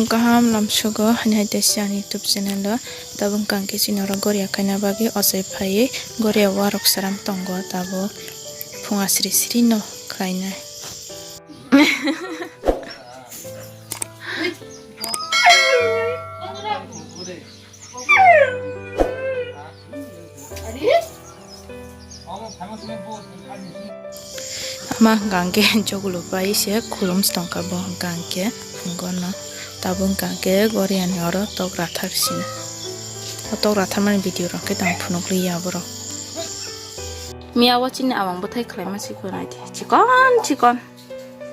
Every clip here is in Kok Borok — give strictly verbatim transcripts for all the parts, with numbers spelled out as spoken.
Kaham lamsugo hani hai tei si ani YouTube channel o. Tabuk hwnkha hwnkhe chini oro goria khaina bagwi ochai phaiwi goria warok sram tongo, tabuk phunga sri sri no khlainai. Ama hwnkha hwnkhe jogolo pai se khulum se tongkha bo hwnkha hwnkhe phungo no. Tabuk hwnkha hwnkhe goria ni oro tok rathar sina. O tok ratharmani video rok khe tang phunukliya borok. Miya o chini awang bwthai khlaima sikon naidi. Chikon chikon.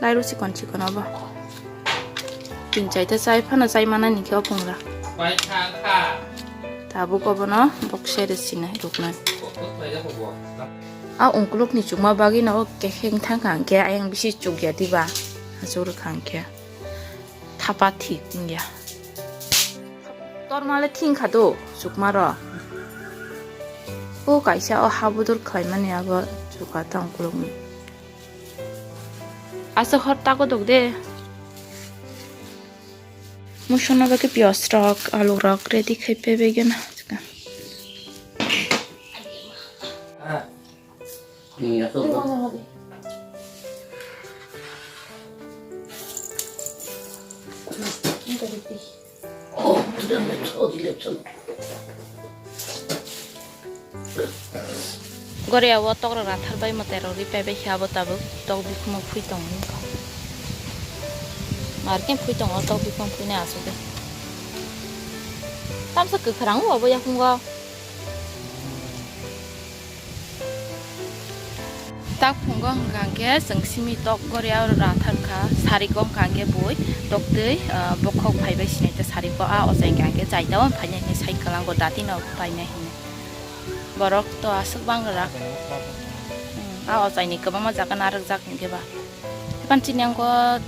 Lairu chikon chikon obo. Tin chaita chai phano chai manani khe o pungra. Tabuk obono bok sere sinai ruknai. A ungkulukni chukma bagwino o kekheng thangkha hwnkhe ayang bisi chukya diba. Achuk rwkha hwnkhe. Thapa thik wngya. Tormale thingkha do chukmaro. O kaisa o ha budur khlaimani abo chukha ta ungkulukni. Asa hor tago dok de. Musono bagwi piyaj rok, alu rok ready khai pebegena. Goria o tok rok rathar bai mwtai rok ri paibai khe abo tabuk tok bikhumo phui tongo. Mar khe phui tongo tok bikhumo phuinai aswk de. Tamsa kwkhwrang o abo yakungo. Tak phungo hwnkha hwnkhe chwng simi tok goria oro rathar kha, sari kok hwnkha hwnkhe bui toktwi, ah, bokhok phaibai sinai ta sari kok a ochai hwnkha hwnkhe chaita o phainai hinwi sai kwlango dati no painai hinwi. Borok to aswk bang rak. Hmm, a ochai ni kwbangma jaga narwk jak hwnkhe ba. Epan chini ang o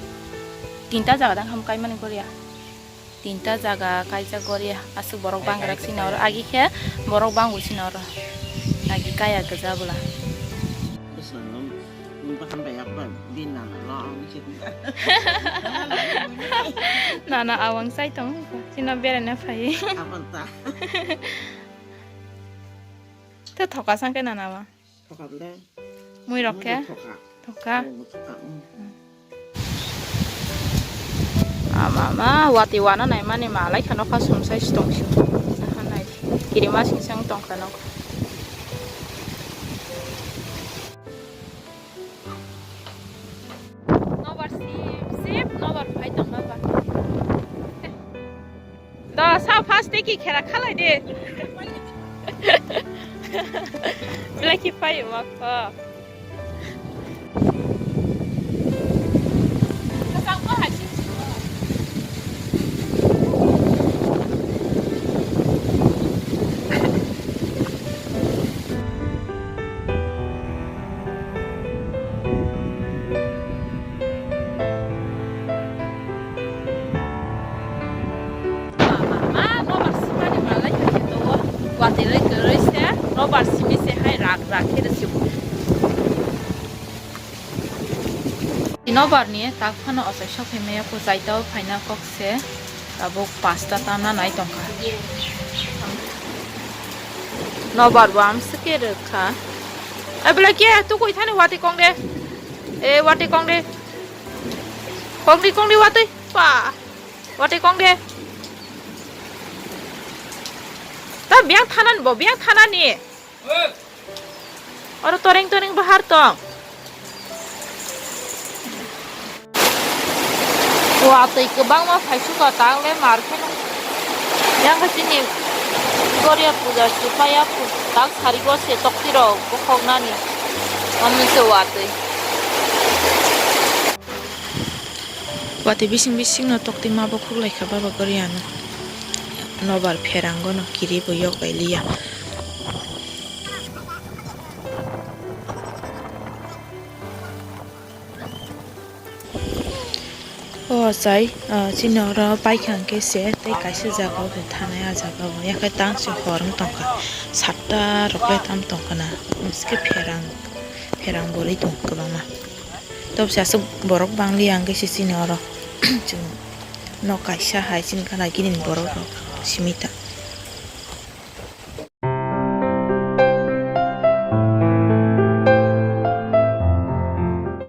tinta jaga dang ham kaimani goria. Tinta jaga kaijak goria aswk borok bangwrak sina oro agi khe borok bangwi sina oro agi kaya gwja bwla. Bwskango nungkha hambai yakbar bin nana lo ang se. Nana awang sai tong sino beraina phai. Abang ta. Te thoka sangke nana wa. Thoka bwle. Mui rok khe? Mui rok thoka. Thoka. Oh, thoka, mm. Ama ma wati wana nai mani malai khano kha sumsai si tong si. Naha nai. Kirima sing sang tong khano. Nobar sip sip nobar phai tong baba. Da sa first tei ki khera khalai de. Belai ki pai ma ko. Mama, nobar simani malai khe to, watwi lai kwrwi se, nobar simi se hai rak rak khe rwsio. Nobar ni tak phano ochai sok phai maya, kuchai tao phaina kok se. Tabuk pasta tana nai tongkha. Nobar bo amswk khe rwkha. Ai belai khe tukui thani watwi kong de. E watwi kong de. Kong di kong di watwi. Pa. Watwi kong de. Ta biyang thanani bo, biyang thanani. Oro toreng toreng bahar tong. Watwi kwbangma phaisukha, tak le mar kheno. Yang khe chini Goria puja supaya, tak sari bo se tokti rok bokhok nani. Omo se watwi. Watwi bising bising no tokti ma bokhok lai kha baba Goria no. Nobar pherang o no kiri bo yok bai liya. O achai, ah, chini oro paikha hwnkhe se tei kaisa jaga o bo thanai, ah jaga o yakhe tang se hor wng tongkha, satta rok le tam tongkha na, hwnkhe pherang, pherang bo rwi tongo kwbangma. Tobose aswk borok bang liya hwnkhe se chini oro chwng Nok kaisa hai chini gana gini borok rok simi ta.